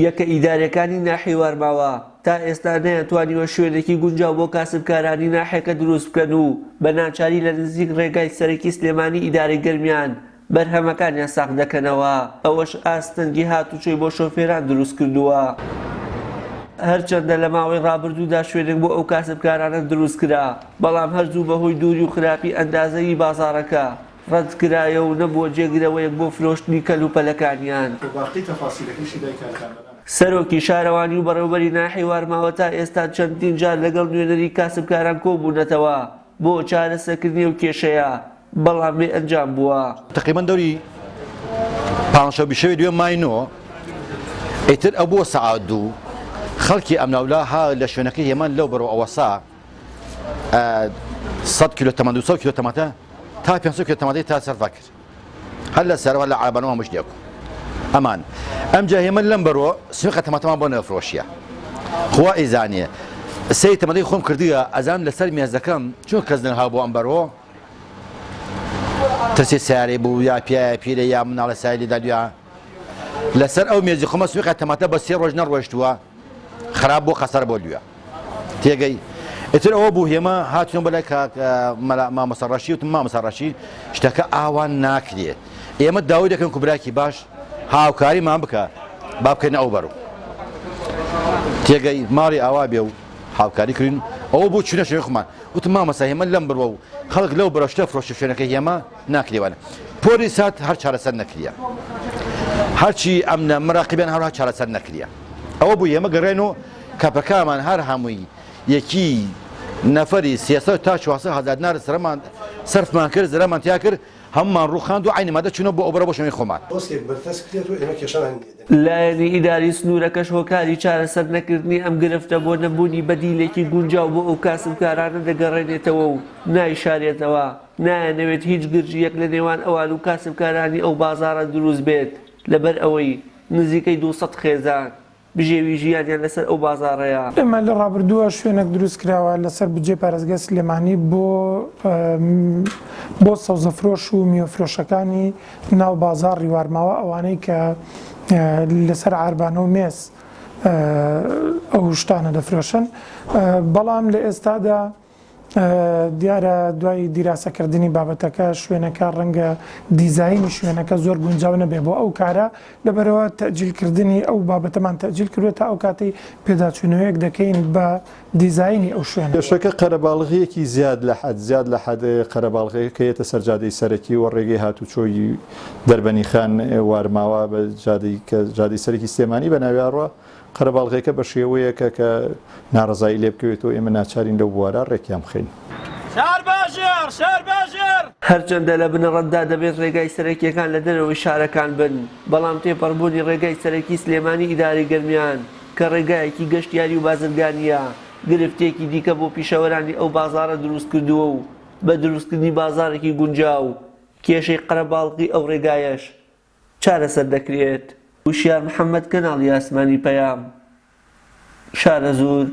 یەکە ئیداریەکانی ناحیەی وارماوە تا ئێستا نەیانتوانیوە شوێنێکی گونجاو بۆ کاسبکارانی ناحیەکە دروست بکەن و بە ناچاری لە نزیک ڕێگای سەرەکی سلێمانی ئیدارەی گەرمیان بەرهەمەکانیان ساغ دەکەنەوە، ئەوەش ئاستەنگی هاتوچۆی بۆ شۆفێران دروست کردووە. هەرچەندە لە ماوەی ڕابردوودا شوێنێک بۆ ئەو کاسبکارانە دروست کرا، بەڵام هەر زوو بەهۆی دووری و خراپی ئەندازەیی بازاڕەکە ڕەتکرایەوە و نەبووە جێگرەوەیەک بۆ فرۆشتنی کەلوپەلەکانیان. سەرۆکی شارەوانی و بەڕێوەبەری ناحیەی وارماوە تا ئێستا چەندین جار لەگەڵ نوێنەری کاسبکاران کۆبوونەتەوە بۆ چارەسەرکردنی ئەو کێشەیە، بەڵام بێ ئەنجام بووە. تەقریبەن دەوری پانشەو بیشەوی دوێ مای نۆ ئیتر ئەو بۆ سەعات دوو خەڵکی ئەمناولا ها لە شوێنەکەی هێمان لەو بەرەوە ئەوەسا 100 کیلۆ تەمە 200 کیلۆ تەماتە تا 500 کیلۆ تەماتەی تا سەرفا کرد هەر لە سەرەوە لە عربانەوە هەموو شتێک ئەمان ئەمجا هێمن لەم بەرۆ سوێقە تەماتەمان بۆ نەفرۆشیە خوا ئیزانێ سەی تەمەدەی خۆم کردووە ئەزان لەسەر مێزەکەم چۆن کەس نەها بۆ ئەم بەرۆ ترسی سیارەی بوو یا پیایە پیرە یا مناڵە سای لێدا دویا لەسەر ئەو مێزی خۆمە سوێقە تەماتە بە سێ ڕۆژ نەڕۆشتووە خراپ بۆ خەسار بۆ لوێ تێگەی ئیتر ئەوە بوو هێمە هاتوون بەلای کاک مەلا مامۆستا ڕەشی وتم مامۆستا ڕەشی شتەکە ئاوا ناکرێ ئێمە داوای دەکەن کوبراکی باش هاوکاریمان بکە با بکەین ئەو بەرو تێگەی ماڵی ئاوا بێ و هاوکاری کردین ئەوە بۆ چونە شوێن خۆمان وتم مامۆستا هێمە لەم بڕوە و خەڵک لەو بەرە شتە فرۆشە شوێنەکە هێمە ناکرێوانە پۆلیس هات هەر چارەسەر نەکریە هەرچی ئەمنە مراقبیان هەروها چارەسەر نەکریە ئەوە بوو ئێمە گەڕێن و کەپەکەمان هەر هەمووی یەکی نەفەری 300 تا 400 هەزار دینار سەرمان سەرفمان کرد زرەمان تیا کرد هەمومان ڕوخاند و عینی مادە چونە بۆ ئەوبەرە بۆ شوێنی خۆمان. پۆستێک بەرتەسک کرێت و ئێمە کێشەمان نییە. لایەنی ئیداری سنوورەکەش هۆکاری چارەسەر نەکردنی ئەم گرفتە بۆ نەبوونی بەدیلێکی گونجاو بۆ ئەو کاسبکارانە دەگەڕێنێتەوە و نایشارێتەوە، نایانەوێت هیچ گرژییەک لە نێوان ئەوان و کاسبکارانی ئەو بازاڕە دروست بێت، لەبەر ئەوەی نزیکەی 200 خێزان بژێوی ژیانیان لەسەر ئەو بازاڕەیە. ئێمە لە ڕابردووە شوێنێک دروست کراوە لەسەر بودجەی پارێزگای سلێمانی بۆ بۆ سەوزەفرۆش و میوەفرۆشەکانی ناو بازاڕی وارماوە ئەوانەی کە لەسەر عاربانە و مێز ئەو شتانە دەفرۆشن بەڵام لە ئێستادا دیارە دوای دیراسەکردنی بابەتەکە شوێنەکە ڕەنگە دیزاینی شوێنەکە زۆر گونجاو نەبێ بۆ ئەو کارە لەبەرەوە تەجیلکردنی ئەو بابەتەمان تەجیل کردوە تا ئەو کاتەی پێداچوونەوەیەک دەکەین بە دیزاینی ئەو شوێنە. کێشەکە قەرەباڵغییەکی زیاد لە حەد زیاد لە حەد قەرەباڵغییەکە کە یەتە سەر جادەی سەرەکی و ڕێگەی هاتوچۆی دەربەنیخان وارماوا بە جادەی کە جادەی سەرەکی سلێمانی بە ناویا ڕوا قەرەباڵغیەکە بە شێوەیەکە کە ناڕەزایی لێ بکەوێتەوە، ئێمە ناچارین لەو بوارە ڕێکیان بخەین. شارباژێڕ شارباژێڕ. هەرچەندە لە بنەڕەتدا دەبێت ڕێگای سەرەکییەکان لە دەرەوەی شارەکان بن، بەڵام تێپەڕبوونی ڕێگای سەرەکی سلێمانی ئیدارەی گەرمیان کە ڕێگایەکی گەشتیاری و بازرگانییە، گرفتێکی دیکە بۆ پیشەوەرانی ئەو بازاڕە دروستکردووە و بە دروستکردنی بازاڕێکی گونجاو کێشەی قەرەباڵغی ئەو ڕێگایەش چارەسەر دەکرێت. وشیار محەمەد کەناڵی ئاسمانی پەیام، شارەزوور.